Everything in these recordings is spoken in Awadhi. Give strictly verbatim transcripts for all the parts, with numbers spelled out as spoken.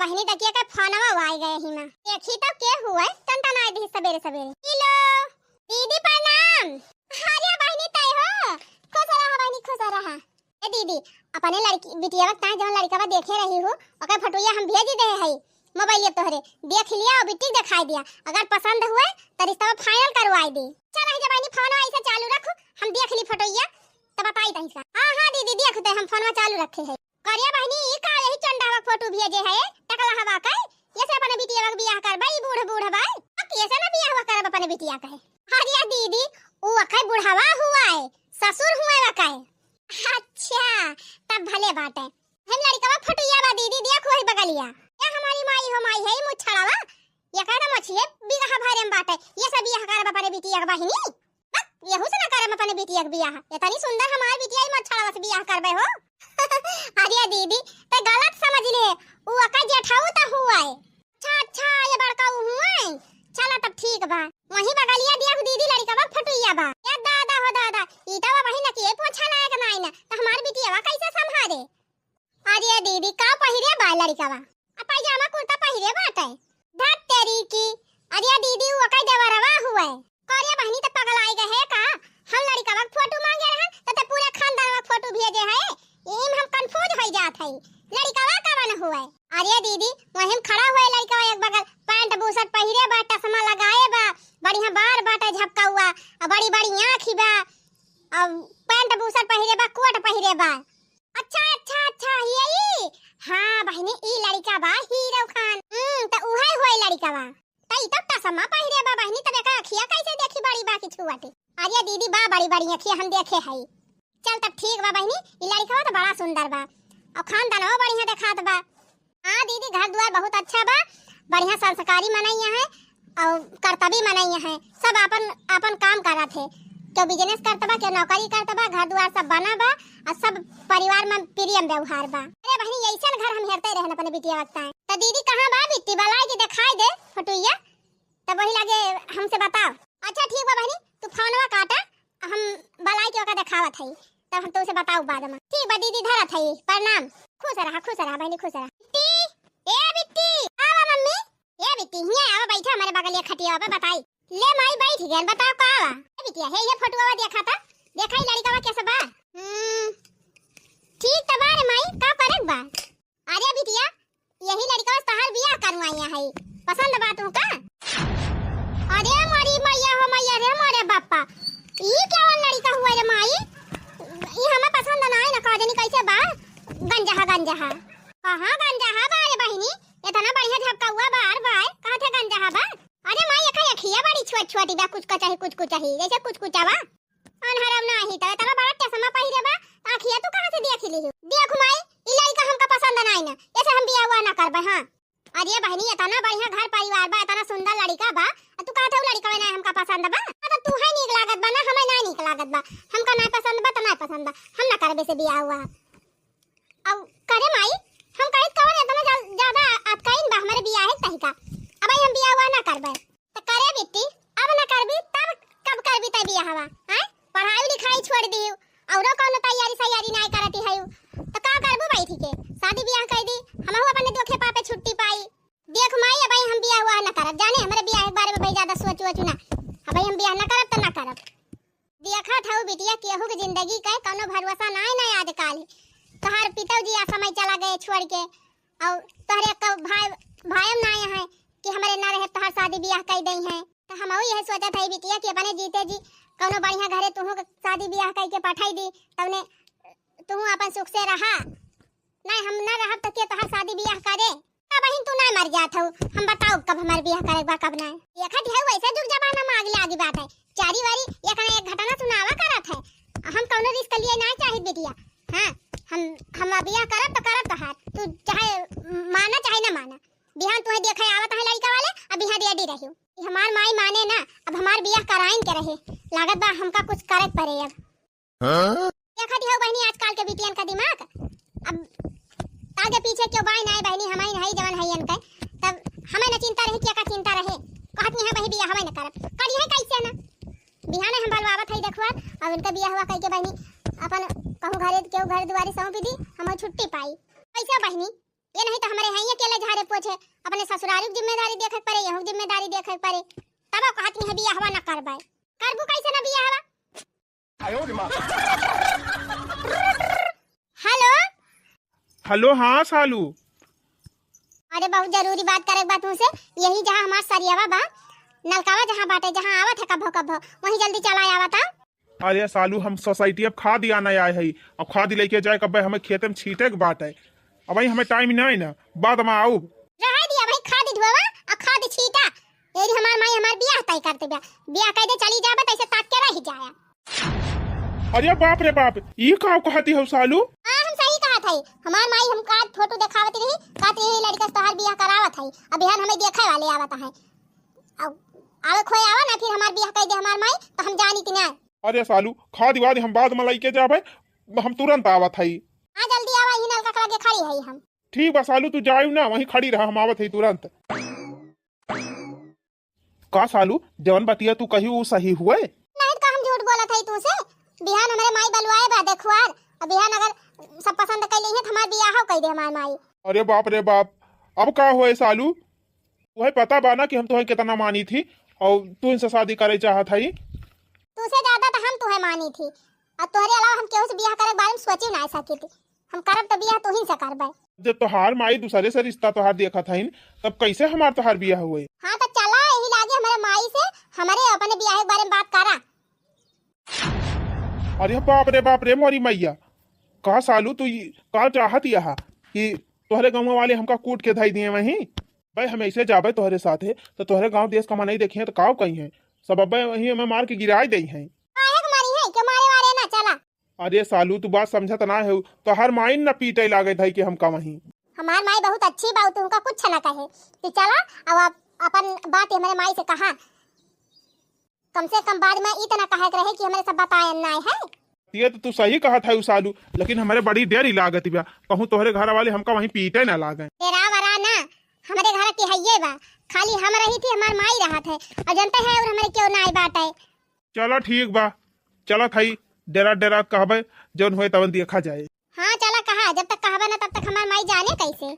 बहिनी तकिया के फोनवा आइ गए ही माँ। देखी तो के हुए, टनटनाइ दिहिस सबेरे सबेरे। हेलो, दीदी प्रणाम। अरे बहिनी तै हो, खुश रहा बहिनी, खुश रहा। ए दीदी, अपने लड़की, बिटिया के ताई जौन लड़िकवा देखे रही हो, ओकर फोटोया हम भेजि देहे हई मोबाइल तोहरे। देख लिया अउ बिट्टी देखाइ दिया। अगर पसंद हुए त रिश्तवा फाइनल करवाइ दी। चल रही जब बहिनी फोनवा ऐसे चालू रखू, हम देख ली फोटोया, त बताई तही सा। हाँ, हाँ दीदी, देख दे, हम फोनवा चालू रखे हई। करिया बहिनी, ई का यही चंडहवा फोटो भेजे है, टकलहवा के? ये से अपने बिटिया के बियाह करबा, ई बूढ़ बूढ़ बा। अब कैसे ना बियाह करब अपने बिटिया के? अरे दीदी, ऊ अकै बुढ़वा हुआ है, ससुर हुआ है अकै। अच्छा, तब भले बाटे। हम लड़िकवा फोटोया बा दीदी, देख वही बगलिया। ये हमारी माई हो माई है, ई मुछड़वा। ये कहता मछिए बिगहा भरे में बाटे। ये सब बियाह करब अपने बिटिया के बहिनी। बक, यहू से ना करब अपने बिटिया के बियाह। इतनी सुंदर हमार बिटिया, ई मच्छरवा से बियाह करबे हो? अरे दीदी, ते गलत समझ ले, उ अका जेठाऊ त हुआ है। अच्छा, अच्छा, ये बड़का उ हुआ है। चला तब ठीक बा। वही बगलिया दिया दीदी लड़िकवा फोटोया बा। ए दादा हो दादा, ई त वही न के पोछा लायक नाई ना, त हमार बिटिया कैसे संभारे? अरे दीदी, का पहिरे बा लड़िकवा? आ पैजामा कुर्ता पहिरे बाटे। धत तेरी की, अरे दीदी, उ ओकर देवरवा हुए। करे बहिनी, त पगलाई गए है का? हम लड़िकवा के फोटो मांगे रहन, त ते पूरे खानदानवा के फोटो भेजे है। यही में हम confuse होई जात हई। लड़िकवा कवन हुए? अरे दीदी, वही में खड़ा हुए लड़िकवा एक बगल, पैंट बुशर्ट पहिरे बा, चश्मा लगाए बा, बढ़िया बार बाटे झपकौआ, आ बड़ी बड़ी आँखी बा, आ पैंट बुशर्ट पहिरे बा, कोट पहिरे बा। अच्छा, अच्छा, अच्छा, यही। हाँ बहिनी, ई लड़िका बा हीरो खान। हम्म, त उहे होए लड़िका बा। त ई तो चश्मा पहिरे बा बहिनी, तब एकर अखिया कैसे देखी बड़ी बा कि छुअटी? अरे दीदी, बा बड़ी बड़ी अखिया, हम देखे हई। चल तब ठीक बा बहिनी, ई लड़िकवा तो बड़ा सुंदर बा। और खानदानवा बढ़िया देखात बा। हाँ दीदी, घर दुआर बहुत अच्छा बा, बढ़िया संस्कारी मनई है और करतबी मनई है, सब आपन, आपन काम करत है, केहू business करत बा, केहू नौकरी करत बा, घर दुआर सब बना बा और सब परिवार में प्रेम व्यवहार बा। अरे बहिनी, ऐसन घर हम हेरते रहन अपने बिटिया वक्त आए। तो दीदी कहाँ बा बिट्टी, बलाई के दिखाई दे फोटोया, तब वही लगे हमसे बताओ। अच्छा ठीक बा बहिनी, तू फोनवा काटा, हम बलाई के ओका देखावत हई, तब हम तुमसे बताऊ बाद में। ठीक बा दीदी, धरत हई, प्रणाम। खुश रहा, खुश रहा बहिनी, खुश रहा। बिट्टी, ए बिट्टी, आवा मम्मी। ए बिट्टी, हियाँ आवा, बैठा हमारे बगलिया खटिया पे, बताई। ले माई, बैठ गए, बताओ का आवा। ए बिटिया, हे ये फोटोवा देखा था, देखा ई लड़िकवा कैसे बा? हम्म, ठीक तो बा रे माई, का करे बा? अरे बिटिया, यही लड़िकवा से तोहार बियाह करवाइया है, पसंद बा तुहका? अरे मोरी मैया हो मैया रे मोरे बापा, ई कवन लड़िका हुआ रे माई? ई हमें पसंद ना है ना, का जानी कैसे बा, गंजहा गंजहा। कहाँ गंजहा बा रे बहिनी, इतना बढ़िया झपकौआ बार बार, कहाँ थे गंजहा बा? अरे माई, एका अखिया बड़ी छोट छोटी बा, कुछ कचाही कुछ कुचाही, जैसे कुछ कुचावा। अनहरम नाही, तब इतना बड़ा चश्मा पहिरे बा, आँखिया तू कहाँ से देख ली? देख माई, ई लड़िका हमका पसंद नाई ना, ऐसे हम बियाह हुआ ना करबे। हाँ। अरे बहिनी, इतना बढ़िया घर परिवार बा, इतना सुंदर लड़िका बा, आ तू कहत हऊ लड़िका ना हमका पसंद बा? हाँ, तो तू है नीक लागत बा ना, हमें ना नीक लागत बा, हमका ना पसंद बा तो ना पसंद बा, हम ना करबे से बियाह हुआ। अब करे माई, हम कहित कवन इतना जा-, ज्यादा अतकाइन बा हमरे बियाह के तहिका, अब हम बियाह हुआ ना करबे। त करे बिट्टी, अब ना करबी, तब कब करबी तै बियाहवा? हैं? पढ़ाई लिखाई छोड़ दियो, औरो कौनो तैयारी सैयारी नाय करती है, त का करबू बैठी के? शादी बियाह कर दी, हमहू अपने दोखे पापे छुट्टी पाई। देख माई, अब हम बियाह हुआ ना करब, जाने हमरे बियाह के बारे में भाई ज्यादा सोच वोच ना, अब हम बियाह ना करब त ना करब। देखत हऊ बिटिया, केहू के जिंदगी के कौनो भरोसा नाय ना आजकल। तोहार पिताजी आ समय चला गए छोड़ के, और तोहरे एक भाई, भाई नाय है कि हमरे ना रहे तोहार शादी बियाह कर दई है। तो हम यह सोचत है बिटिया कि अपने जीते जी कौनो बढ़िया घरे तुहू के शादी बियाह करके पठाई दी, तवने तुहू अपन सुख से रहा। नाय हम ना रहब तो के तोहार शादी बियाह करे? का बहिन तू ना मर जात हऊ, हम बताओ कब हमार बियाह करे बा कब ना। देखत है वैसे जुग जमाना में आगे आगे बात है, चारी वारी एक ना एक घटना सुनावा करत है। हम कौनो रिस्क लिए ना चाहित बिटिया। हाँ, हम, हम बियाह करब तो करब तोहार, तू चाहे माना चाहे ना माना। बिहान तुहे देखे आवत है लड़िका वाले, अब बिहान ready रहियो। ई हमार माई माने ना, अब हमार बियाह कराइन के रहे, लागत बा हमका कुछ करे के पड़े अब। हाँ? देखत हऊ बहिनी आजकल के बिटियन का दिमाग, अब आगे पीछे केहू बाई नाय बहिनी, हमइन हई जवन हई इनके, तब हमें न चिंता रही, के का चिंता रहे, कहत नहीं है वही बियाह हमें न करब, करी है कैसे ना, बिहाने हम बलवावत हई देखुआ, अब इनका बियाह हुआ कह के बहिनी अपन कहूँ घरे केहू घर दुआरी सौंप दी, हम छुट्टी पाई, कैसे बहिनी? ये नहीं तो हमरे हैं ये अकेले झारे पोछे, अपने ससुरारी की जिम्मेदारी देखे के पड़े, यहूँ की जिम्मेदारी देखे के पड़े। तब कहत नहीं है बियाहवा न करबे। करबू कैसे न बियाहवा? हेलो। हेलो, हाँ सालू। अरे बहुत जरूरी बात करे के बा तुमसे। यही जहाँ हमार सरियावा बा, नलकावा जहाँ बाटे, जहाँ आवत है कभो कभो, वहीं जल्दी चला आवत आ। अरे सालू, हम सोसाइटी अब खाद आने आए हई, अब खाद लेके जाए कब्बे हमें खेते में छीटे के बाटे, अब हमें टाइम नहीं ना, बाद में आऊ। रहे दिया भाई, खाद ढोवा और खाद छीटा। यदि हमार माई हमार बियाह तय करते बिया, बियाह कह दे चली जाबे, तैसे ताक के रह जाया। अरे बाप रे बाप, ई का कहती हो सालू? हाँ, हम सही कहत हई। हमार माई हमका आज फोटो देखावत रही, कहत रही लड़का से तोहार बियाह करावत हई, अब बिहान हमें देखे वाले आवत है। अब आवे खोए आवा ना, फिर हमार बियाह कह दे हमार माई, तो हम जानी कि ना। अरे सालू, खाद वाद हम बाद में लइके जाबे, हम तुरंत आवत हई। हाँ, जल्दी आवा, यही नलका के लगे खड़ी हई हम। ठीक बा सालू, तू जायू ना, वहीं खड़ी रहा, हम आवत हई तुरंत। का सालू, जवन बतिया तू कही ऊ सही हुए? नहीं तो का हम झूठ बोलत हई तू से? बिहान हमरे माई बलुआए बा देखुआर, अब बिहान अगर सब पसंद कर ली है तो हमार बियाह कह दे हमार माई। अरे बाप रे बाप, अब का हुए सालू? तुहे पता बा ना कि हम तुहे कितना मानी थी और तू इनसे शादी करे चाहत हई। तू से ज्यादा तो हम तुहे मानी थी, और तोहरे अलावा हम केहू से बियाह करे के बारे में सोची ना सकी थी। हम करब तो बियाह तू ही से करबे। जब तोहार माई दूसरे से रिश्ता तोहार देखत हईन, तब कैसे हमार तोहार बियाह हुए? हाँ तो चला यही लागे हमारे माई से, हमारे अपने बियाह के बारे में बात करा। अरे बाप रे बाप रे मोरी मैया, का सालू तू ई का चाहत यहा कि तोहरे गाँव वाले हमका कूट के धई दिए वहीं? भाई हम ऐसे जाबे तोहरे साथे तो तोहरे गाँव देश का मनई देखिए तो काव कही है, सब अब्बे वहीं हमें मार के गिराई दई हैं। काहे के मारी है? क्यों मारे वारे ना चला। अरे सालू, तू बात समझत ना हो, तोहार माई न पीटे लागत है कि हमका वहीं। हमार माई बहुत अच्छी बा, तू उनका कुछ ना कहे। तू चला, अब आप अपन बात हमरे माई से कहा। कम से कम बाद में ई त ना कहे के रहे कि हमरे सब बतायन ना है। ये तो तू सही कहत है सालू, लेकिन हमरे बड़ी डर ही लागत बा, कहूँ तोहरे घर वाले हमका वहीं पीटे ना लागे। डरा वरा ना, हमरे घर के हइये बा, खाली हम रही थी, हमार माई रहत है, और जनते है और हमरे क्यों ना बाटे। चला ठीक बा, चलत हई, डेरात डेरात कहबे, जौन होए तवन देखा जाए। हाँ चला कहा, जब तक कहबे ना तब तक हमार माई जाने कैसे।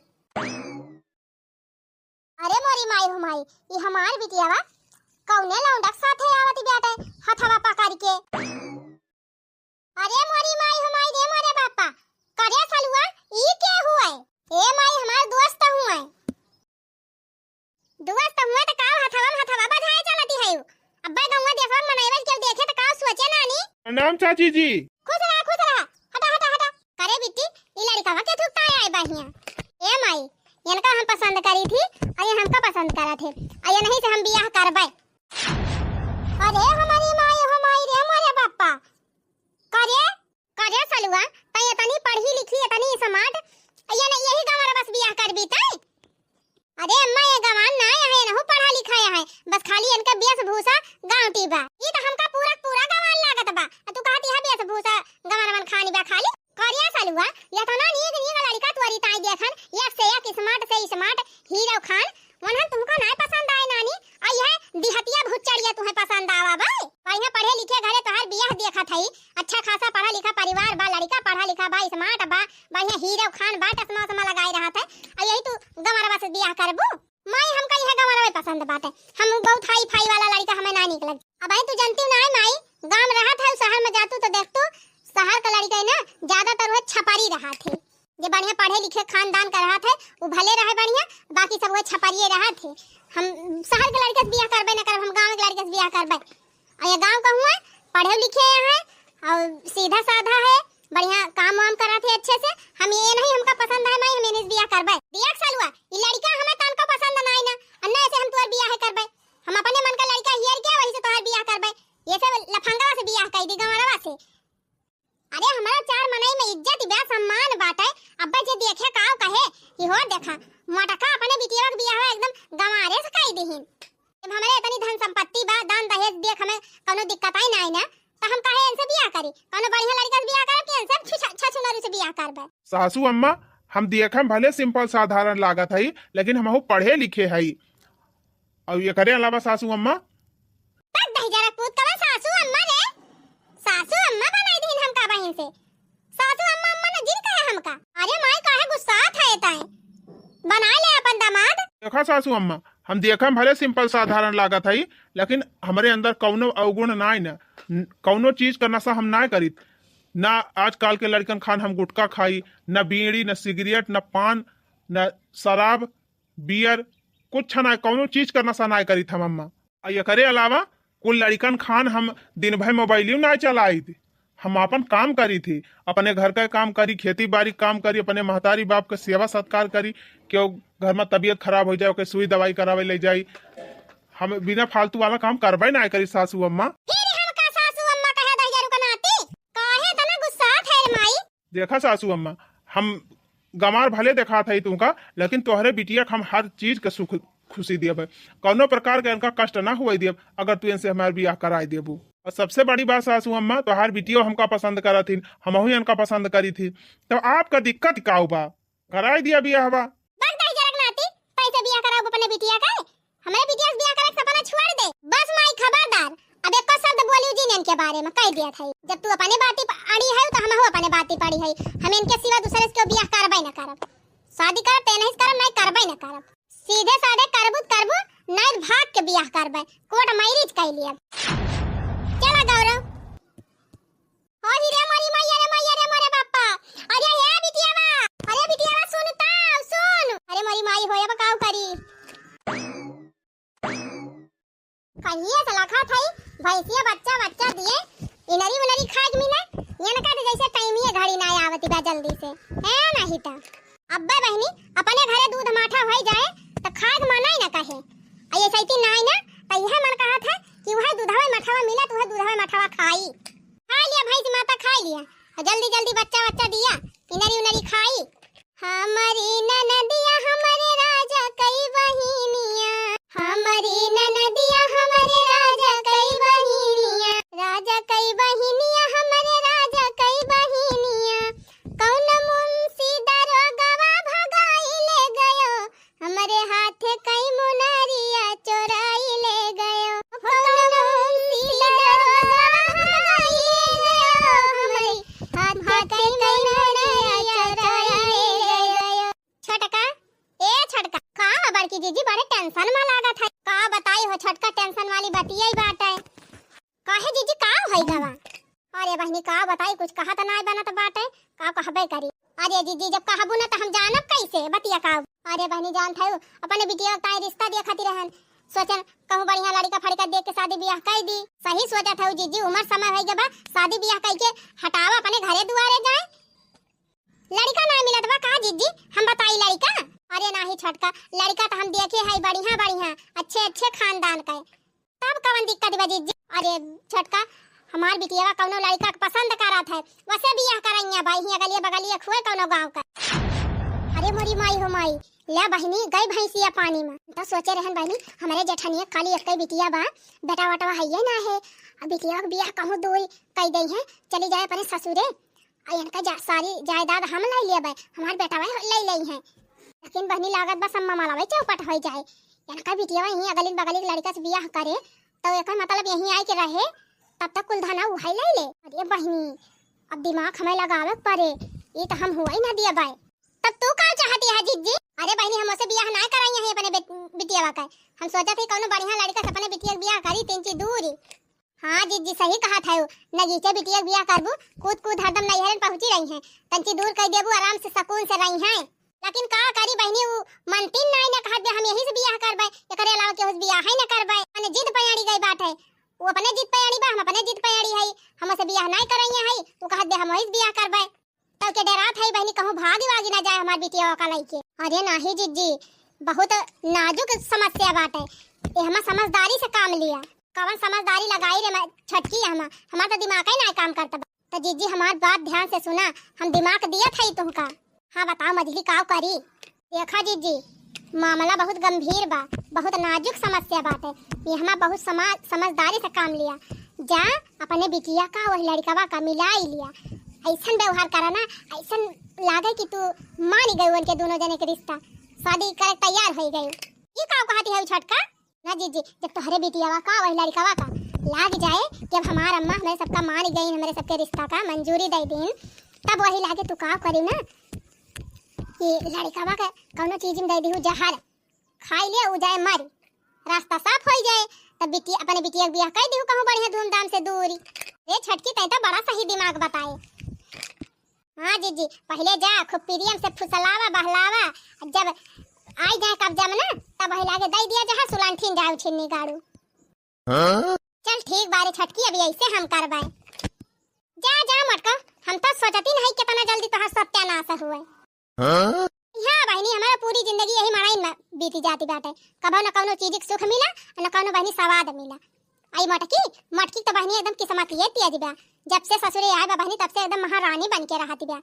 अरे मोरी माई हो माई, ई हमार बिटियावा कौने लौंडक साथे आवत बाटे हथवा पकड़ के। अरे मोरी माई हो माई रे मोरे बापा, करे सलुआ, ई के हुए? ए माई हमार दोस्त हुए। दोस्त हुआ त का हथवा में हथवा बधाए चलती है। अब्बे गौवा देशवा में मनई बन के देखे त का सोचे नानी। प्रणाम चाची जी। खुश रहा, खुश रहा। हटा, हटा, हटा। करे बिट्टी, ई लड़कवा के थुकता आए बा हियां। ए माई, इनका हम पसंद करी थी, और ये हमका पसंद करत है, और ये नहीं से हम बियाह करबे। अरे हमारी माई, हो माई रे मोरे बापा। करे करे सलुआ, तै इतनी पढ़ी लिखी, इतनी smart, ये न, यही गंवार बस बियाह करबी तै? अरे अम्मा, ये गंवार ना है, इनहू पढ़ा लिखा है, बस खाली इनका वेशभूषा गाँवटी बा। ई त हमका पूरा, पूरा गंवार लागत बा, आ तू कहत यह वेशभूषा गंवार मन खानी बा खाली। करे सलुआ, इतना नीक नीक लड़का तोरी ताई देखन, एक से एक smart से smart, हीरो खान, वनहन तुमका नाय पसंद आए नानी, आ यह दिहतिया भुच्चड़िया तुहे पसंद आवा बा। बढ़िया पढ़े लिखे घरे तोहार बियाह देखत हई, अच्छा खासा पढ़ा लिखा परिवार बा, लड़का पढ़ा लिखा बा, smart बा, बढ़िया हीरो खान बा, चश्मा उश्मा लगाए रहत है, आ यही तू गंवरवा से बियाह करबू? माई हमका यह गंवरवा पसंद बाटे, हम बहुत हाई फाई वाला लड़का हमें ना निक लग। अब आई तू जनती ना है माई, गाँव रहत है, शहर में जातू तो देखतू, शहर का लड़का है ना, ज्यादातर वह छपरी रहत है। जे बढ़िया पढ़े लिखे खानदान का रहत है, उ भले रहे बढ़िया, बाकी सब वह छपरिए रहत है। हम शहर के लड़के से बियाह करबे न करब, हम गाँव के लड़के से बियाह करबे। और ये गाँव का हुआ, पढ़े लिखे हैं और सीधा साधा है, बढ़िया काम वाम करत है अच्छे से। हम ये नहीं हमका पसंद है, मैं हम इन्हें बियाह करबे। देख सलुआ, ये लड़का हमें तनको पसंद ना आई ना, और ना ऐसे हम तोर बियाह करबे। हम अपने मन का लड़का हियर के वही से तोहर बियाह करबे, ये से लफंगवा से बियाह कर दी गंवरवा से। अरे, हमरा चार मनई में इज्जत बा, सम्मान बाटे। अब्बे जे देखे काव कहे कि हो देखा, मोटका अपने बिटिया के बियाह एकदम गंवारे से कई दिहिन। जब हमरे इतनी धन संपत्ति बा, दान दहेज देख हमें कौनो दिक्कत आई ना, आई ना, तो हम काहे इनसे बियाह करी? कौनो बढ़िया लड़का से बियाह करब कि इनसे छु-, छु-, छछुनरी से बियाह करबे? सासू अम्मा, हम देखे में भले simple साधारण लागत हई, लेकिन हमहू पढ़े लिखे हई। और एकरे अलावा सासू अम्मा, तक दही जरा पूत कबे सासू अम्मा रे, सासू अम्मा बनाई दीन हमका बहिन से। सासू अम्मा अम्मा न जिन कहे हमका। अरे माई काहे गुस्सात है ताई? बनाए ले अपन दामाद। देखा सासू अम्मा, हम देखे में भले simple साधारण लागत हई, लेकिन हमरे अंदर कौनो अवगुण नाई न, न-, कौनो चीज का नशा हम नाई करीत, ना आजकल के लड़कन खान हम गुटखा खाई, न बीड़ी, न सिगरेट, न पान, न शराब, beer, कुछ नाई, कौनो चीज का नशा नाई करीत हम अम्मा। आ एकरे अलावा कुल लड़िकन खान हम दिन भर मोबाइलियो ना चलाइत। हम आपन काम करी थी, अपने घर का काम करी, खेती बारी काम करी, अपने महतारी बाप के सेवा सत्कार करी, केहू घर में तबीयत खराब हो जाए, ओके सुई दवाई करावे ले जाई। हम बिना फालतू वाला काम करबे ना करी सासू अम्मा। फिर हमका सासू अम्मा कहे दहिजरू का नाती? काहे इतना गुस्सात है रे माई? देखा सासू अम्मा, हम गंवार भले देखात हई तुमका, लेकिन तोहरे बिटिया के हम हर चीज के सुख खुशी दियब है। कौनो प्रकार के इनका कष्ट ना हुए दियब, अगर तू इनसे हमार बियाह कराए देबू। और सबसे बड़ी बात सासू अम्मा, तोहार बिटियो हमका पसंद करत हिन, हमहू इनका पसंद करी थी, तो आपका दिक्कत का बा? कराए दिया बियाह बा। बस दहिजरू का नाती, पैसे बियाह कराओ अपने बिटिया का, हमरे बिटिया से बियाह करे के सपना छोड़ दे। बस माई खबरदार, अब एको शब्द बोलियो जिन इनके बारे में, कह दिया था। जब तू अपने बाती प अड़ी है तो हमहू अपने बाती प अड़ी है। हम इनके सिवा दूसरे से केहू बियाह करबे न करब। शादी करब ते नहीं करब, नहीं करबे न करब। सीधे साधे करबू त करबू, नहीं त भाग के बियाह करबे, court marriage कर लिया। चला गौरव। ओ ही रे मोरी माई, अरे माई, अरे मोरे बापा, अरे हे बिटियावा, अरे बिटियावा सुन तो, सुन। अरे मोरी माई हो, अब काऊ करी? कहिए से लखा थई, भैंसिया बच्चा, बच्चा दिए, इनरी उनरी खाए के मिले, इनका तो जैसे time ही घड़ी ना आवती बा जल्दी से, है नहीं तो। अब्बे बहिनी, अपने घरे दूध माठा होई जाए, तो खाए के मना ही ना कहे। आ ये सैती नाई ना, तो यह मन कहा था कि वह दूधवा मठावा मिला, तो वह दूधवा मठावा खाई। खा लिया भैंस माता, खा लिया। आ जल्दी जल्दी बच्चा, बच्चा दिया, इनरी उनरी खाई। हमरी ननदिया हमरे राजा कई बहिनिया, हमरी ननदिया हमरे राजा कई बहिनिया, राजा कई बहिनिया हमरे राजा कई बहिनिया, कौन मुंशी दरोगवा भगाई ले गयो, हमरे हाथे कई मुनरिया चोराई ले गयो, कौन मुंशी दरोगवा भगाई ले गयो, हमरे हाथे कई मुनरिया चोराई ले गयो। छोटका, ए छोटका, का बड़की जीजी बड़े tension में लागत है? का बताई हो छोटका, tension वाली बतिया ही बात है। काहे जीजी, का होई गवा? अरे बहिनी, का बताई, कुछ कहा त नाय बनत बाटे, का कहबे करी। अरे जीजी, जब कहबू ना त हम जानब कैसे बतिया का? अरे बहिनी, जानत है, अपने बिटिया का रिश्ता दिया खातिर रहन, सोचन कहूँ बढ़िया लड़का फड़का देख के शादी बियाह कर दी। सही सोचत है जीजी, उम्र समय होई गवा, शादी बियाह कई के हटावा, अपने घरे दुआरे जाए। लड़का ना मिलत बा का जीजी? हम बताई लड़का? अरे नाही छोटका, लड़का तो हम देखे है बढ़िया बढ़िया, अच्छे अच्छे खानदान के। तब कवन दिक्कत बा जीजी? अरे छोटका, हमार बिटिया कौनो लड़का के पसंद करत है, वसे बियाह करैया बा, हियाँ गलिया बगलिया खुए कौनो गाँव का। अरे मोरी माई हो माई, ले बहिनी गई भैंसिया पानी में। तो सोचे रहन बहिनी, हमरे जेठनिया खाली एक बिटिया बा, बेटा वटवा है ना है, अब बिटिया के बियाह कहूँ दूर कई दई है, चली जाए अपने ससुरे। आ इनका जा-, सारी जायदाद हम ले लेबै, हमार बेटवा ले लई है। लेकिन बहिनी लागत बा सब मामला वही चौपट हो जाए। इनका बिटिया वहीं अगलिन बगलिन लड़का से बियाह करे, तो एकर मतलब यहीं आए के रहे, तब तक कुल धना उहाई ले ले। अरे बहिनी, अब दिमाग हमें लगावे के पड़े, ये तो हम हुआ ही ना दिया बाय। तब तू का चाहती है जिज्जी? अरे बहिनी, हम उसे बियाह ना कराई है अपने बेट-, बिटिया का। हम सोचा थे कौनो बढ़िया लड़का से अपने बिटिया के बियाह करी, तीन ची दूरी। हाँ जिज्जी, सही कहत है, नगीचे बिटिया के बियाह करबू, कूद कूद हरदम नैहरन पहुँची रही हैं, तंची दूर कई देबू, आराम से सुकून से रही हैं। लेकिन का करी बहिनी, उ मनतीन नाई न कहत बे हम यही से बियाह करबे, एकरे अलावा केहू से बियाह ही न करबे। मने जिद पे अड़ी गई बात है, उ अपने जिद पे अड़ी बा, हम अपने जिद पे अड़ी है, हम उसे बियाह नाई करैया है, उ कहत बे हम वही से बियाह करबे। तब के डरात है बहिनी, कहूँ भागी वागी ना जाए हमार बिटिया का लइके। अरे नाही जिज्जी, बहुत नाजुक समस्या बाटे, ये हमार समझदारी से काम लिया। कवन समझदारी लगाई रे मैं छोटकी, हम, हमार तो दिमाग ही ना काम करता बा। तो जिज्जी हमार बात ध्यान से सुना, हम दिमाग दिया था ही तुमका। हाँ बताओ मझली का करी? देखा जिज्जी, मामला बहुत गंभीर बा, बहुत नाजुक समस्या बाटे। ये हमार बहुत समा-, समझदारी से काम लिया। जा अपने बिटिया का वही लड़कवा का मिलाई लिया। ऐसन व्यवहार करा ना, ऐसन लागे कि तू मानी गई उनके दोनों जने के रिश्ता, शादी करे तैयार हो गई। ये का कहती है छोटका? ना जिज्जी, जब तोहरे बिटियावा का वही लड़कवा का लाग जाए कि अब हमार अम्मा हमरे सबका मान गई, हमरे सबके रिश्ता का मंजूरी दे दीन, तब वही लागे तू का करी ना। ई लड़िकवा के कौनो चीज में दे दिहू जहर, खाई ले, उ जाए मरी, रास्ता साफ होई जाए। तब बिटिया, अपने बिटिया के बियाह कई दिहू कहूँ बढ़िया धूमधाम से दूरी। रे छटकी, तै तो बड़ा सही दिमाग बताए। हाँ जीजी, पहिले जा खूब प्रेम से फुसलावा, बहलावा, जब आई जाए कब्जा में ना, तब वही लागे दई दिया जहर, सुलांठिन जाए उठिन निगाड़ू। हाँ? चल ठीक बारे छटकी, अभी ऐसे हम करबे। जा, जा मोटका, हम तो सोचती नहीं कितना जल्दी तोहार सत्यानाश हुए। हाँ? हाँ बहिनी, हमारा पूरी जिंदगी यही मड़ाइन में बीती जाती बाटे। कबो न कौनो चीज के सुख मिला, न कौनो बहिनी स्वाद मिला। आई मोटकी, मोटकी तो बहिनी एकदम किस्मत ये तेज बा। जब से ससुरे आए बा बहिनी, तब से एकदम महारानी बन के रहती बा।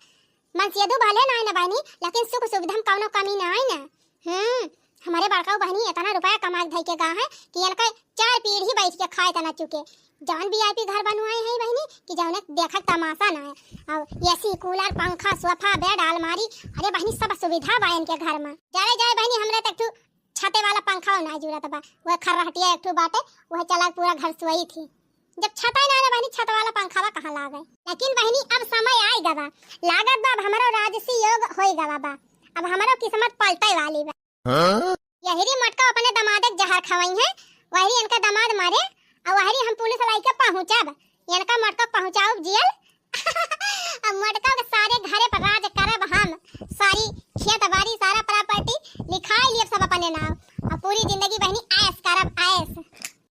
मनसेदू भले ना आए ना बहिनी, लेकिन सुख सुविधा में कौनो कमी ना आए ना। हम्म, हमारे बड़का बहिनी इतना रुपया कमा के धई के गा है कि इनका चार पीढ़ी बैठ के खाए तना चुके। जौन वीआईपी घर बनवाए हैं बहिनी कि जौने देखक तमाशा ना है। और एसी, कूलर, पंखा, सोफा, बेड, अलमारी, अरे बहिनी सब सुविधा बा इनके घर में। जाए जाए बहिनी, हमरे तक छते वाला पंखा ना जुड़त बा, वह खर्रहटिया एक ठो बाटे, वह चला के पूरा घर सोई थी। जब छता ही ना ना बहिनी, छत वाला पंखावा कहाँ लागे? लेकिन बहिनी, अब समय आइ गवा, लागत बा अब हमरो राजसी योग होई गवा बा, अब हमरो किस्मत पलटे वाली बा। हाँ? यही रे मोटका अपने दमादे के जहर खवाई है, वही इनका दमाद मारे, और वही हम पुलिस लाई के पहुँचब, इनका मोटका पहुँचाउब जेल। अब मोटका के सारे घरे पर राज करब हम, सारी खेत बाड़ी, सारा प्रॉपर्टी लिखाई लियब सब अपने नाम, और पूरी जिंदगी बहिनी ऐश करब, ऐश।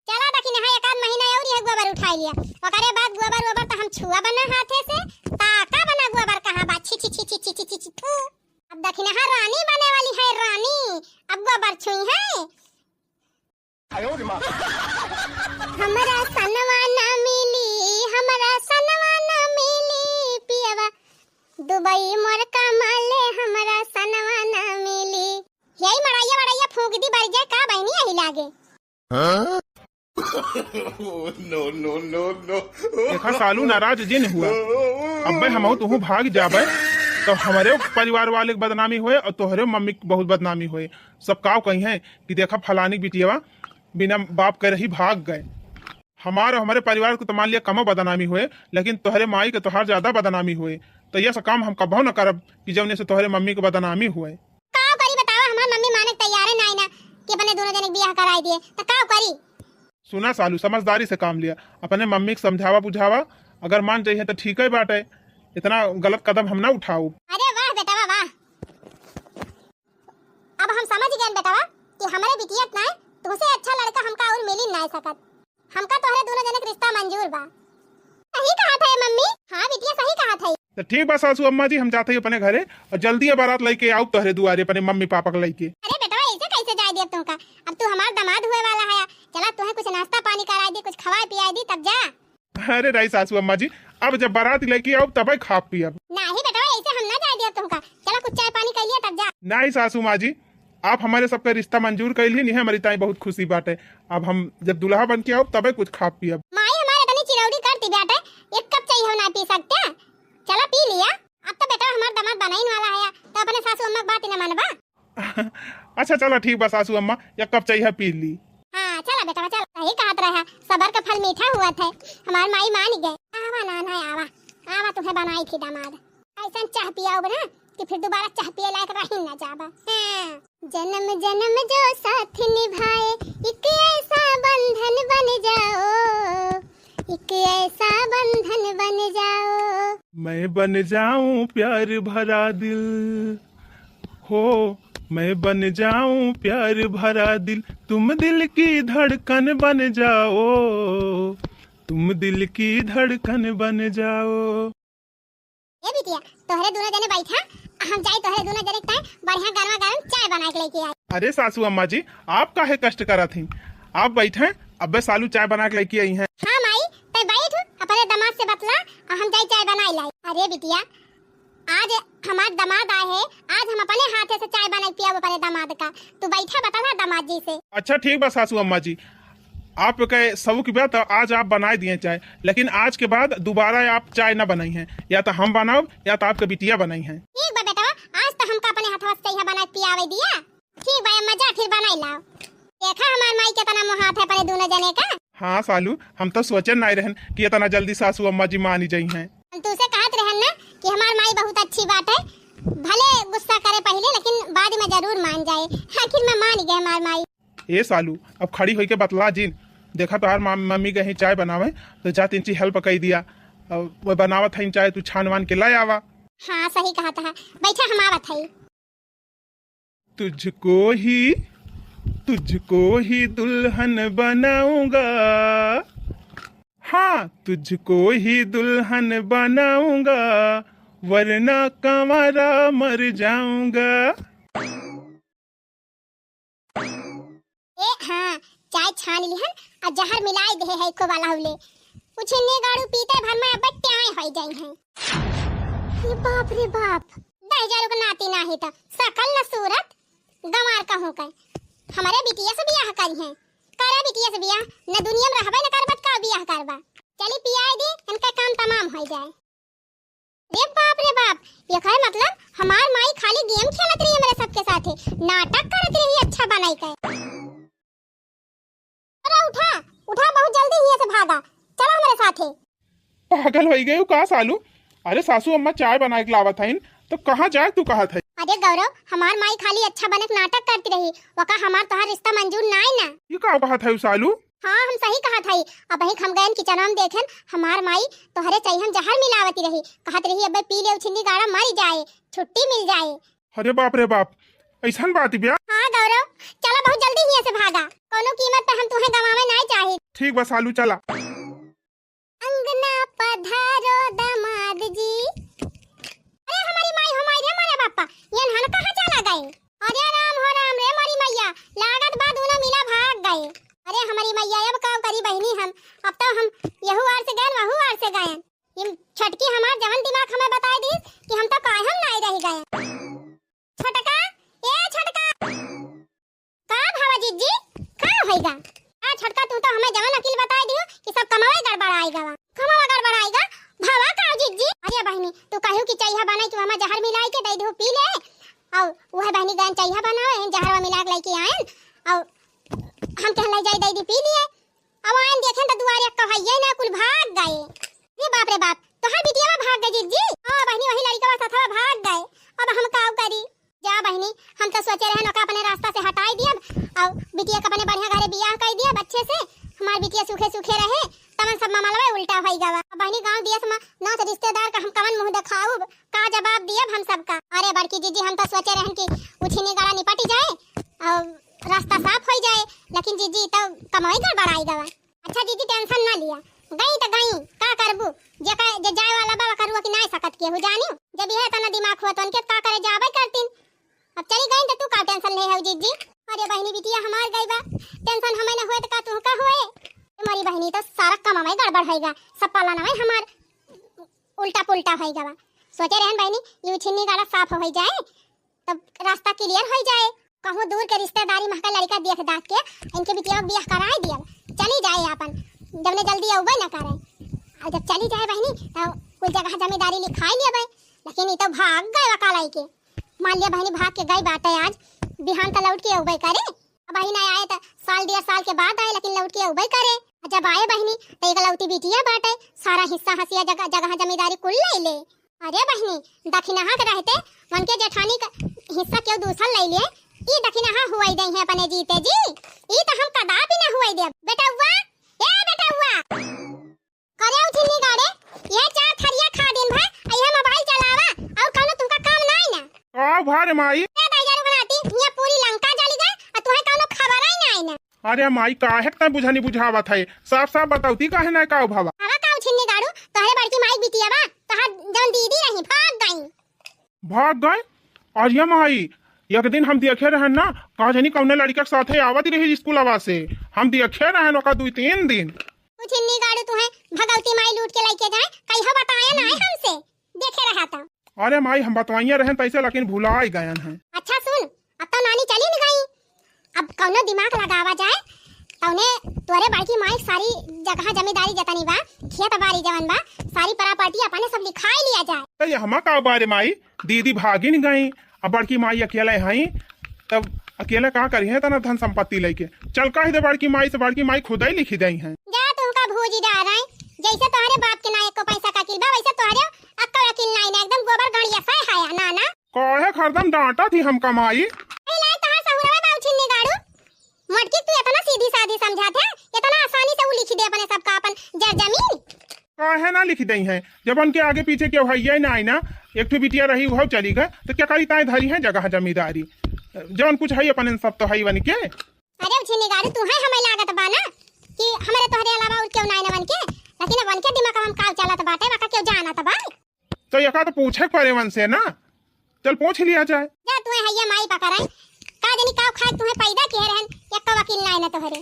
चला दखिन, हाँ, एक आध महीना और यह गोबर उठाई लिया, ओकरे बाद गोबर वोबर तो हम छुआ बना हाथे से, ताका बना गोबर कहाँ बा, छी, छी, छी, थू। अब दखिन, हाँ, रानी बने वाली है, रानी, अब गोबर छुई है। हमरा सनवा ना मिली, हमरा सनवा ना मिली, पियवा दुबई मोर कमाले, हमरा सनवा ना मिली। यही मड़ैया वड़ैया फूंक दी, बर जाए का बहिनी यही लागे। हाँ? No, no, no, no। देखा सालू, नाराज जिन हुआ, अब्बे हमहू तुहू भाग जाबे, तो हमरे परिवार वाले के बदनामी होए और तोहरे मम्मी के बहुत बदनामी होए। सब काव कही है कि देखा फलानी बिटियावा बिना बाप के रही भाग गए। हमार और हमरे परिवार को तो मान लिया कमो बदनामी होए, लेकिन तोहरे माई के तोहार ज्यादा बदनामी होए। तो यह सब काम हम कबहू न करब कि जौने से तोहरे मम्मी के बदनामी होए। काव करी बतावा, हमार मम्मी माने के तैयारे नाई ना कि अपने दोनों जने के बियाह कराई दिए, तो काव करी? सुना सालू, समझदारी से काम लिया, अपने मम्मी के समझावा बुझावा, अगर मान जाइए तो ठीक है बाटे, इतना गलत कदम हम ना उठाऊ। अरे वाह बेटवा वाह, अब हम समझ गए बेटवा कि हमरे बिटिया के नाई तुमसे अच्छा लड़का हमका और मिली नाई सकत। हमका तोहरे दोनों जने के रिश्ता मंजूर बा। सही कहा था ये मम्मी। हाँ बिटिया, सही कहा था। तो ठीक बा सासू अम्मा जी, हम जाते ही अपने घरे और जल्दी ये बारात लेके आऊ तोहरे दुआरे अपने मम्मी पापा के लेके। अरे बेटवा, ऐसे कैसे जाए दिया तुमका? अब तू हमार दामाद हुए वाला है, चला तुम्हें कुछ नाश्ता पानी कराई दी, कुछ खवाए पियाई दी, तब जा। अरे नहीं सासू अम्मा जी, अब जब बारात लेके आऊ तबे खाब पियब। नहीं बेटवा, ऐसे हम ना जाए दिया तुमका, चला कुछ चाय पानी कर लिया तब जा। नहीं सासू माँ जी, आप हमारे सबका रिश्ता मंजूर कर ली, नहीं हमारी ताई बहुत खुशी बाटे। अब हम जब दुल्हा बन के आऊ तबे कुछ खाब पियब। माई हमारे इतनी चिरौरी करती बाटे, एक कप चाय हो ना पी सकते? चला पी लिया। अब तो बेटा हमार दामाद बनाइन वाला है, तो अपने सासू अम्मा के बात ही ना मानबा। अच्छा चला ठीक बा सासू अम्मा, एक कप चाय पी ली। हाँ चला बेटा चला, सही कहत रहा, सबर का फल मीठा हुआ था। हमार माई मान गए। आवा नाना आवा, आवा तुम्हें बनाई थी दामाद। ऐसन चाह पियाओ ना कि फिर दोबारा चाह पिए लायक रही ना जाबा। हाँ। जन्म जन्म जो साथ निभाए, एक ऐसा बंधन बन जाओ, एक ऐसा बंधन बन जाओ। मैं बन जाऊं प्यार भरा दिल, हो, मैं बन जाऊं प्यार भरा दिल, तुम दिल की धड़कन बन जाओ, तुम दिल की धड़कन बन जाओ। ए बिटिया, तोहरे दोनों जने बैठा, हम जाई तोहरे दोनों जने के ताई बढ़िया गरमा गरम चाय बना के लेके आई। अरे सासू अम्मा जी, आप काहे कष्ट करत ही? आप बैठे, अब्बे सालू चाय बना के लेके आई हैं। हाँ माई, तै बैठ, अपने दामाद से बतला, आ हम जाई चाय बनाई लाई। अरे बिटिया, आज हमार दामाद आए हैं, आज हम अपने हाथे से चाय बना के पियाब अपने दामाद का। तू बैठा, बतला दामाद जी से। अच्छा ठीक बा सासू अम्मा जी, आपके शौक बा तो आज आप बनाए दिए चाय, लेकिन आज के बाद दोबारा आप चाय ना बनाई हैं, या तो हम बनाओ या तो आपके बिटिया बनाई हैं। ठीक बा बेटवा, आज तो हमका अपने हथवा से चाय बना के पियावे दिया। ठीक बा अम्मा, जा फिर बनाई लाओ। देखा हमार माई कितना मोहात है अपने दोनों जने का। हाँ सालू, हम तो सोचे नाई रहन कि इतना जल्दी सासू अम्मा जी मानी जाई हैं। हम तुसे कहत रहन ना कि हमार माई बहुत अच्छी बात है, भले गुस्सा करे पहिले, हमार माई। ए सालू, अब खड़ी होइके बतला जिन। देखा तोहार माम-, मम्मी गई चाय बनावे, तो जा तिनची help कइ दिया। अब वो बनावत हइन चाय, तू छान वान के लै आवा। हाँ, सही कहत है। बैठा, हम आवत हई। तुझको ही, तुझको ही दुल्हन बनाऊंगा, हाँ, तुझको ही दुल्हन बनाऊंगा, वरना कंवारा मर जाऊंगा। ए हाँ, चाय छान लिहन अउ जहर मिलाइ देहे है एको वाला हुले। उछिन्नी गाड़ू पीते भर में अब ट्याय होइ जाई हैं। ये बाप रे बाप, दहिजरू के नाती नाही त सकल न सूरत, गंवार कहूँ के। हमरे बिटिया से बियाह करिहें। करे बिटिया से बियाह, न दुनिया में रहबे न करबत का बियाह करबा। चली पियाइ दी, इनका काम तमाम होइ जाए। रे बाप रे बाप, एकर मतलब हमार माई खाली game खेलत रही हमरे सबके साथे, नाटक करत रही अच्छा बनाई के। अरे उठा, उठा, बहुत जल्दी हियाँ से भागा, चला हमरे साथे। पागल होइ गयू का सालू? अरे सासू अम्मा चाय बनाइ के लावत हइन, तो कहाँ जाए तू कहत है? अरे गौरव, हमार माई खाली अच्छा बने के नाटक करती रही, वका हमार तोहार रिश्ता मंजूर नाई ना। ये का कहत है सालू? हाँ, हम सही कहत हई। अबहीं हम गयन किचनवा में देखेन, हमार माई तोहरे चइहम जहर मिलावती रही, कहत रही, "अबे पी ले उछिन्नी गाड़ा, मरी जाए, छुट्टी मिल जाए।" अरे बाप रे बाप, अइसन बात बिया? हाँ गौरव, चला बहुत जल्दी हियाँ से भागा, कौनो कीमत पे हम तुहें गंवावे नाई चाही। ठीक बा सालू, चला। अंगना पधारो दामाद जी। अरे हमारी माई, हमारी रे, हमारे बापा, ये नहन कहाँ चला गए? अरे राम हो राम रे, हमारी मैया, लागत बा दूनो मिला भाग गए। अरे हमारी मैया, अब का करी बहिनी हम, अब तो हम यहू आर से गए, वहू आर से गए। ये छटकी हमार जवन दिमाग हमें बताई दी कि हम तो काहे हम नाई रह गए। छोटका, ए छोटका। का भावा जिज्जी, का होइगा? आ छोटका, तू तो हमें जवन अकिल बताई दियो कि सब कमावे गड़बड़ाइगा बा। कमावा गड़बड़ाइगा? भावा का जिज्जी? अरे बहिनी, तू कहू कि चइहा बनाई कि हमें जहर मिलाई के दे दियो पी ले। अउ वह बहिनी गयन चइहा बनावे, जहरवा मिला के लेके आयन। अउ हम कहन लै जाई दे दी पी लिए। अब आयन देखेन त दुआरे कहइये ना, कुल भाग गए। रे बाप रे बाप, तोहार बिटिया भाग गए जिज्जी? हाँ बहिनी, वही लड़िकवा सथवा भाग गए। अब हम का करी? जा बहिनी, हम तो सोचे रहन ओका अपने रास्ता से हटाई दियब, अउ बिटिया के अपने बढ़िया घरे बियाह कइ दियब अच्छे से, हमार बिटिया सुखे सुखे रहे। तवन सब मामलवा उल्टा होइ गवा। अब बहिनी, गाँव दियस में नाच रिश्तेदार का हम कवन मुँह देखाउब? का जवाब दियब हम सबका? अरे बड़की जिज्जी, हम तो सोचे रहन कि उछिनी गाड़ा निपट जाए अउ रास्ता साफ होइ जाए, लेकिन जिज्जी, ई तो कमवई गड़बड़ाइ गवा। अच्छा जिज्जी, tension ना लिया, गई त गई, का करबू? जेका, जे जाए वाला बा, ओकर रुआ कि नाई सकत केहू जानियो। जब इहे तना दिमाग हुआ, तो उनके का करे जाबे करतीन। अब चली गई त तू का tension ले हऊ जिज्जी? अरे बहिनी, बिटिया हमार गई बा, tension हमें न होए त का तुहका होए? ए मोरी बहिनी, तो सारा कमवई गड़बड़ होइगा, सब पालनवई हमार उल्टा पुल्टा होइगा बा। सोचे रहन बहिनी, ये उछिन्नी गाड़ा साफ होइ जाए, तब रास्ता clear होइ जाए। कहूँ दूर के रिश्तेदारी महका लड़िका देख दाख के इनके बिटिया बियाह कराए दियब, चली जाए आपन, जवने जल्दी अउबे न करे। अउ जब चली जाए बहिनी, तब कुल जगह जमींदारी लिखाई लेबे। लेकिन ई तो भाग गए वका लइके। मान लिया बहिनी, भाग के गई बाटे आज, बिहान त लौट के अउबे करे। अब बहिन आए त साल डेढ़ साल के बाद आए, लेकिन लौट के अउबे करे। जब आए बहिनी, त एकलौती बिटिया बाटे, सारा हिस्सा हसिया जगह, जगह जमींदारी कुल ले ले। अरे बहिनी, दखिनहा के रहते उनके जेठानी का हिस्सा केहू दूसर ले लिए, ई दखिनहा हुआई दे हैं अपने जीते जी, ई तो हम कदापि ना हुआई देब। बेटउआ, ए बेटउआ, करे उछिन्नी गाड़े, ये चार थरिया खा दिन भर, आ ये mobile चलावा, अउर कउनो तुमका काम नाई ना। का भा रे माई? ए दाई दारू बनाती, ये पूरी लंका जली गए, आ तुहे कउनो खबर ही नाई ना। अरे माई, काहे के तैं बुझनी बुझावत है? साफ साफ बतौती काहे ना का भवा? हवा का उछिन्नी गाड़ू, तोहरे बड़की माई बिटिया बा, तोहार जौन दीदी रही, भाग गई। भाग गए? अरे माई, एक दिन हम देखे रहन ना, का जानी कौने लड़का के साथे आवत रही स्कूलवा से, हम देखे रहन ओका दुई तीन दिन। उछिन्नी गाड़ू तुहे भगवती माई लूट के लइके जाए, कहियो बताया ना है हमसे, देखे रहा था। अरे माई, हम बतवाइए रहन तैसे, लेकिन भुलाई गयन हैं। अच्छा सुन, अब तो नानी चली न गई, अब कौनो दिमाग लगावा जाए, तौने तोरे बड़की माई सारी जगह जमींदारी जतनी बा, खेत बारी जवन बा, सारी property अपने सब लिखाई लिया जाए। तो ये हमा का बारे माई, दीदी भागिन गई, अब बड़की माई अकेले हई, तब अकेले का करी है तना धन संपत्ति लेके? चल कह दे बड़की माई से, बड़की माई खुद ही लिखी दई हैं। जा तुमका भूजी डार रहे, जैसे तोहरे बाप के ना एको पैसा का किल बा, वैसे तोहरे अक्का वकील नाई ना, एकदम गोबर गड़िया से है ना, ना। काहे हरदम डांटा थी हम कमाई? ए लाई तहार सहुरवा बा उछिन्नी गाड़ू, दी समझात है, इतना आसानी से उ लिखि दे अपने सबका अपन जर जमीन। काहे ना लिखि दइहैं, जब उनके आगे पीछे केहू हइये नाहीं ना, एक ठो बिटिया रही उहउ चली गए, तो केकरी ताईं धरी हैं जगह जमींदारी, जउन कुछ हई अपने सब तो हई वनके। अरे उछिन्नी गाड़ू, तुहैं हमें लागत बा ना कि हमरे तोहरे अलावा अउर केहू नाहीं ना वनके, लेकिन अब वनके दिमाग में का चलत बाटे, वका केहू जानत बा? तो एका तो पूछे के परे वनसे ना, चल पूछ लिया जाए। जा तुहैं हइये माई पकड़े, का जानी का खाए तुहैं पैदा किहे रहन, एक्को वकील नाहीं ना तोहरे।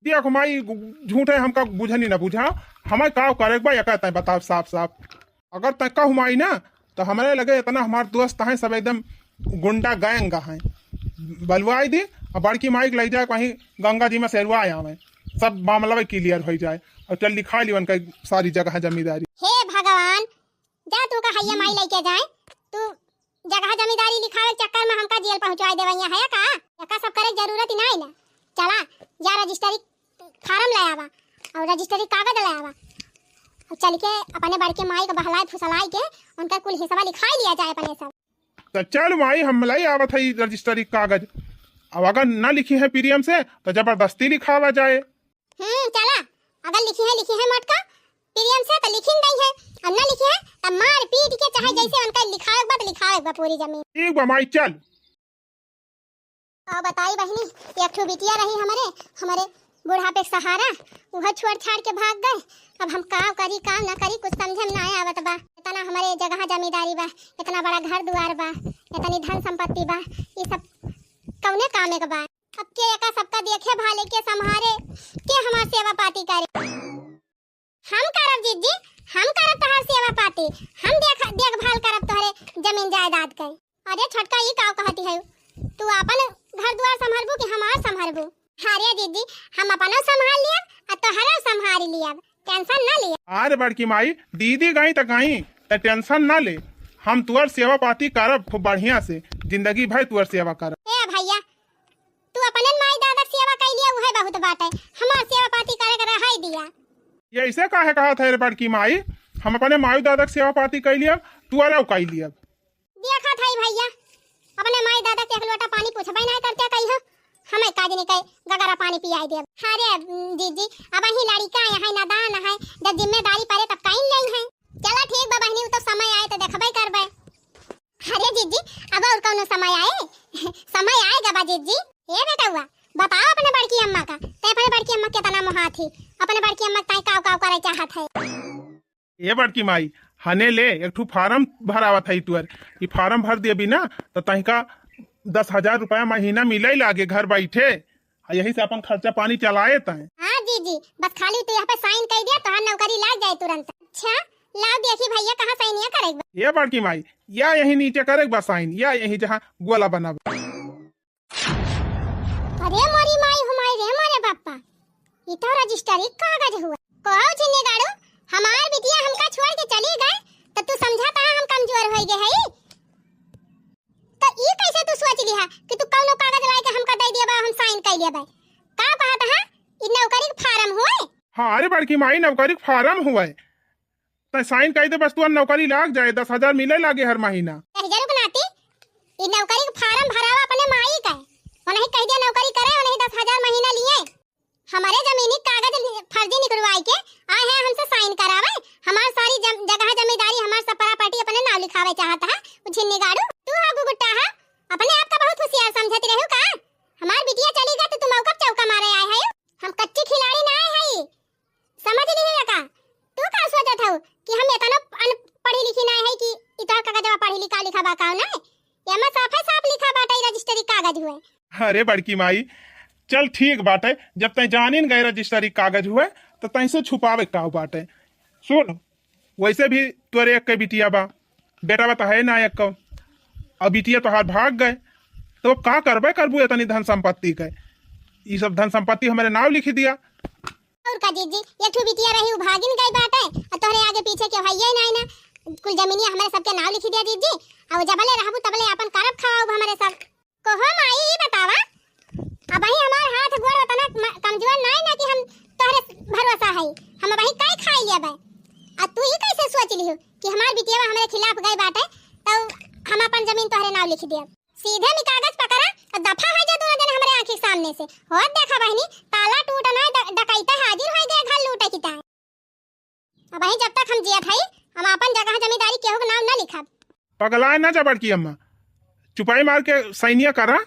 देख माई, झूठे हमका बुझनी ना बुझा, हमें का करे के बा, एका तैं बताव साफ साफ। अगर तैं कहू माई ना, तो हमरे लगे इतना हमार दोस्त हैं, सब एकदम गुंडा गैंग हैं, बलवाई दी, अउर बड़की माई के लइ जाए कहीं गंगा जी में सेरुआ आवे, सब मामला clear होइ जाए, अउर चल लिखा ली उनका सारी जगह जमींदारी। हे भगवान, जा तू का हइये माई लइके जाए, तू जगह जमींदारी लिखावे के चक्कर में हमका जेल पहुँचवाइ देवइया है का? एका सब करे के जरूरत ही नाहीं ना। चला, जा रजिस्ट्री फार्म लइ आवा अउर रजिस्ट्री कागज लइ आवा, अउर चलि के अपने बड़के माई के बहलाइ फुसलाइ के उनका कुल हिस्सा लिखाइ लिया जाए अपने सब। तो चल माई, हम लइ आवत हई रजिस्ट्री कागज। अब अगर ना लिखिहैं प्रेम से तो जबरदस्ती लिखावा जाए। हम्म, चला, अगर लिखिहैं, लिखिहैं मोटका प्रेम से तो लिखिन दइहैं, अउर ना लिखिहैं तो मार पीट के चाहे जइसे उनका लिखावे के बा तो लिखावे के बा पूरी जमीन। ठीक बा माई, चल। अउ बताई बहिनी, एक ठो बिटिया रही हमरे, हमरे बुढ़ापे के सहारा, उहउ छोड़ छाड़ के भाग गए। अब हम का करी, का ना करी, कुछ समझे में ना आवत बा। इतना हमरे जगह जमींदारी बा, इतना बड़ा घर दुआर बा, इतनी धन संपत्ति बा, ई सब कउने कामे के बा? अब के एका सबका देखे भाले, के संभारे, के हमार सेवा पाती करे? हम करब जिज्जी, हम करब तोहार सेवा पाती, हम देख, देखभाल करब तोहरे जमीन जायदाद के। अरे छोटका, ई का कहती है? तू आपन घर दुआर संभरबू कि हमार संभरबू? अरे जिज्जी, हम अपनो संभाल लियब अउर तोहरो संभाल लियब, tension ना लियब। अरे बड़की माई, दीदी गई त गई, त tension ना ले, हम तोहर सेवा पाती करब खूब बढ़िया से, जिंदगी भर तोहर सेवा करब। ए भइया, तू अपने माई दादा के सेवा कइ लिया, उहइ बहुत बाटे, हमार सेवा पाती करे के रहइ दिया। ये ऐसे काहे कहत है रे बड़की माई? हम अपने माई दादा के सेवा पाती कइ लियब, तू अलग कइ लियब। देखत हई भइया, अपने माई दादा के एक लोटा पानी पूछबइ नाहीं करते कहियो, हमें का जानी कइ गगरा पानी पियाइ देब। अरे, उम, जीजी, अबहीं लड़िका अहइ, नादान अहइ, जब जिम्मेदारी परे तब कइ लेइहैं। चला ठीक बा बहिनी, उ तो समय आए तो देखबइ करबइ। अरे जीजी, अब अउर कउनो समय आए? समय आएगा बा जीजी। ए बेटउआ, बताओ अपने बड़की अम्मा का, तैं अपने बड़की अम्मा के केतना मोहात ही, अपने बड़की अम्मा के ताईं काव काव करइ चाहत है। ए बड़की माई, हने ले, एक ठू फारम भरावत है तुअर, ई फारम भर देबी ना, तो तहिका दस हजार रुपया महीना मिलइ लागे घर बइठे। आ यही से अपन खर्चा पानी चलाए तैं। हाँ जीजी, बस खाली तू यहाँ पे sign कइ दिया, तोहार नौकरी लाग जाए तुरंत। अच्छा, लाओ देखी भइया, कहाँ साइनिया करे के बा? ये बड़की माई, या यही नीचे करे के बा sign, या यही जहाँ गोला बना बा। अरे मोरी माई हो माई रे मोरे बापा, ई तो रजिस्ट्री कागज हुआ। कहो छिन्नी गाड़ू, हमार बिटिया हमका छोड़ के चली गए, तो तू समझा था हम कमजोर होइ गए हई? तो ई कैसे तू सोच लिहा कि तू कौनो कागज लाए के हमका दे दिया बा, हम sign कर लिया बा? का कहत हा? ई नौकरी के फार्म हुए? हाँ रे बड़की माई, नौकरी के फार्म हुए। तै sign कर दे बस, तू नौकरी लाग जाए, दस हजार मिले लागे हर महीना। कह जरूर नाती, ई नौकरी के फार्म भरावा अपने माई का, उन्हें कह दिया नौकरी करे, उन्हें दस हजार महीना लिए। हमारे जमीनी कागज फर्जी निकलवाई के आए हैं हमसे sign करावे। हमार सारी जम-, जगह जमींदारी, हमार सब property अपने नाव लिखावे चाहत है। उ छिन्नी गाड़ू, तू हा गुगुट्टा हा, अपने आप का बहुत होशियार समझत रहू का? हमार बिटिया चली गई तो तू मौका पे चौका मारे आए है। हम कच्ची खिलाड़ी ना आए है, समझ ली है का? तू का सोचत हऊ कि हम इतना अनपढ़ी लिखी ना है कि इतना कागजवा पढ़ी लिखा लिखा बा का ना? एमा साफे साफ लिखा बाटे, रजिस्ट्री कागज हुए। अरे बड़की माई, चल ठीक बाटे, जब तैं जानिन गए रजिस्ट्री कागज हुए, तो तैं से छुपावे का बाटे। सुन, वैसे भी तोरे एक के बिटिया बा, बेटा बा तो है ना एक को, अब बिटिया तोहार भाग गए, तो का करबे करबू इतनी धन संपत्ति के? ई सब धन संपत्ति हमारे नाव लिखी दिया। और का जीजी, एक ठो बिटिया रही, उ भागिन गई बाटे, आ तोहरे आगे पीछे के हइये नाई ना, कुल जमीनिया हमारे सबके नाव लिखी दिया जीजी, आ वो जबले रहबू तबले आपन करब खाओ हमारे सब। कहो माई, ई बतावा, अबही हमार हाथ गोड़ उतना म-, कमजोर नाई ना कि हम तोहरे भरोसा हई, हम अबही काई खाई लेबे? आ तू ई कैसे सोच लिहू कि हमार बिटिया हमारे खिलाफ गई बाटे, तो हम अपन जमीन तोहरे नाव लिख दिया? सीधे में कागज पकड़ा और दफा हो जा दोनों जने हमारे आँख ठीक सामने से। होत देखा बहिनी, ताला टूटना, ड-, डकैता हाजिर होइ गए घर लूटे की ताई। अबहीं जब तक हम जियत हई, हम आपन जगह जमींदारी केहू के नाम न लिखब। पगलाए ना जा बड़की अम्मा, चुपाई मार के सैनिया करा,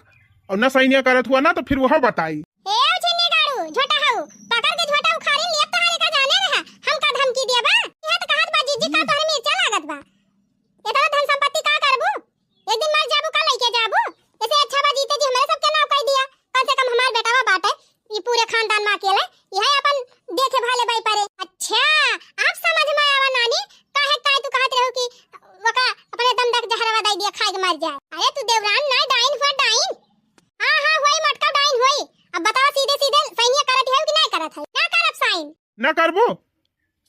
और ना सैनिया करत हुआ ना तो फिर वह बताई। ए उछिन्नी गाड़ू, झोटा हऊ, पकड़ के झोटा उखाड़ी लियत तहारे का जाने रहा, हम का धमकी दिया बा? यह तो कहत बा जीजी का तोहरे मिर्चा लागत बा। इतना धन संपत्ति का करबू? एक दिन मर जाबू, का लइके जाबू? ऐसे अच्छा बा जीते जी हमरे सबके नाव कह दिया, कम से कम हमार बेटावा बाटे, ई पूरे खानदान में अकेले, यह अपन देखे भाले बाई परे। अच्छा, अब समझ में आवा नानी, काहे काहे तू कहत रहू कि वका अपने दम तक जहरवा दे दिया, खाए के मर जाए। अरे तू देवरान ना, डाइन हुआ डाइन। हाँ, हाँ, होई मोटका डाइन होई। अब बतावा सीधे सीधे सैनिया करत है कि नहीं करत है? ना करब साइन। ना करबू?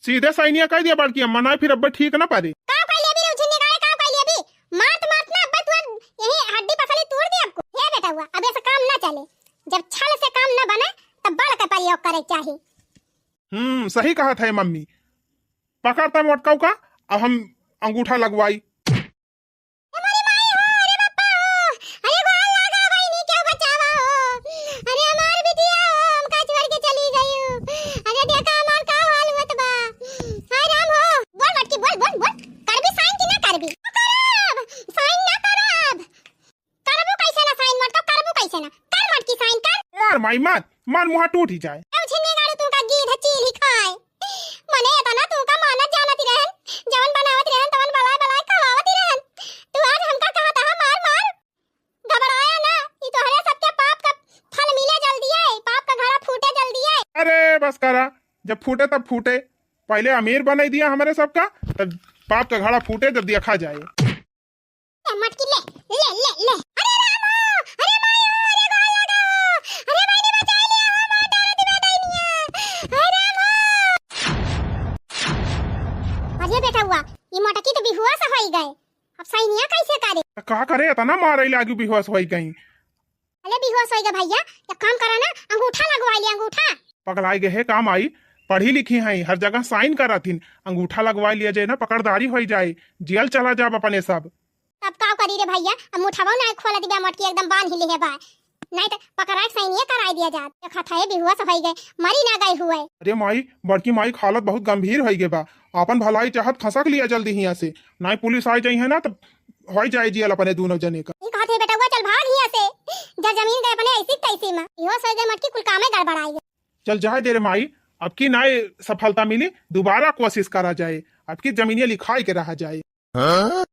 सीधे सैनिया कह दिया बड़की अम्मा, ना फिर अब्बे ठीक ना पड़े। का कह लिया भी रे उछिन्नी गाड़े, का कह लिया भी? मात मात ना अब्बे तू यही हड्डी पसली तोड़ दे आपको। हे बेटा हुआ, अब ऐसा काम ना चले। जब छल से काम ना बने, तब बल के प्रयोग करे के चाही। हम्म, सही कहत है मम्मी। पकड़ तब मोटकाऊ का, अब हम अंगूठा लगवाई। ए मोरी माई हो, अरे बापा हो, अरे गोड़ लागा बहिनी, क्या बचावा हो, अरे हमार बिटिया हो, हमका छोड़ के चली गई हो, अरे देखा हमार का हाल होत बा, हाय राम हो। बोल मटकी, बोल, बोल, बोल, करबी साइन कि ना करबी? करब, साइन ना करब। करबू कैसे ना साइन मटका, करबू कैसे ना? कर मटकी साइन कर। मार माई मार, मार मुहा टूट ही जाए। ए उछिन्नी गाड़ू तुमका गीध चील ही खाए। मने एतना तुमका मानत जानत ही रहन, जवन बनावत रहन तवन बलाय बलाय खवावत ही रहन। तू आज हमका कहत हा मार मार। घबराया ना, ई तोहरे सबके पाप का फल मिले जल्दी है, पाप का घड़ा फूटे जल्दी है। अरे बस करा, जब फूटे तब फूटे, पहले अमीर बनाई दिया हमरे सबका, तब पाप का घड़ा फूटे जब देखा जाए। ए, मटकी ले, ले, ले, ले। अरे रामो, अरे मायो, अरे गोड़ लगाओ, अरे बहिनी बचाई लिया हो, मार डालत बा डाइनिया। अरे रामो। अरे बेटा हुआ, ई मटकी तो बिहुआ से होई गए। अब सैनिया कैसे करे? त का करे, इतना मारे लागी बिहुआ से होई गई। अरे बिहुआ से होई गए भैया, एक काम करा ना, अंगूठा लगवा ले, अंगूठा। पगलाई गए है काम आई, पढ़ी लिखी हैं, हर जगह साइन कराथिन, अंगूठा लगवा लिया जाए ना, पकड़दारी होई जाए, जेल चला जाब अपने सब। तब का करी रे भैया, अब मुठवा ना खोल दिबा, मटकी एकदम बांध ही लेहे बा, नहीं तो पकड़ा के सैनिये कराई दिया जात। देखत है बिहुआ से होई गए, मरी ना गए हुए। अरे माई, बड़की माई के हालत बहुत गंभीर होई गए बा, आपन भलाई चाहत खसक लिया जल्दी हियां से, नहीं पुलिस आ जाई है ना तो होई जाए जेल अपने दोनों जने का। ई कहत है बेटवा चल भाग हियां से, जब जमीन गए अपने ऐसी तैसी में, इहो सोई गए मटकी कुल कामे गड़बड़ाई गए। चल जाए दे रे माई, अब की नाई सफलता मिली, दोबारा कोशिश करा जाए, अब की जमीनिया लिखाई के रहा जाए। हाँ?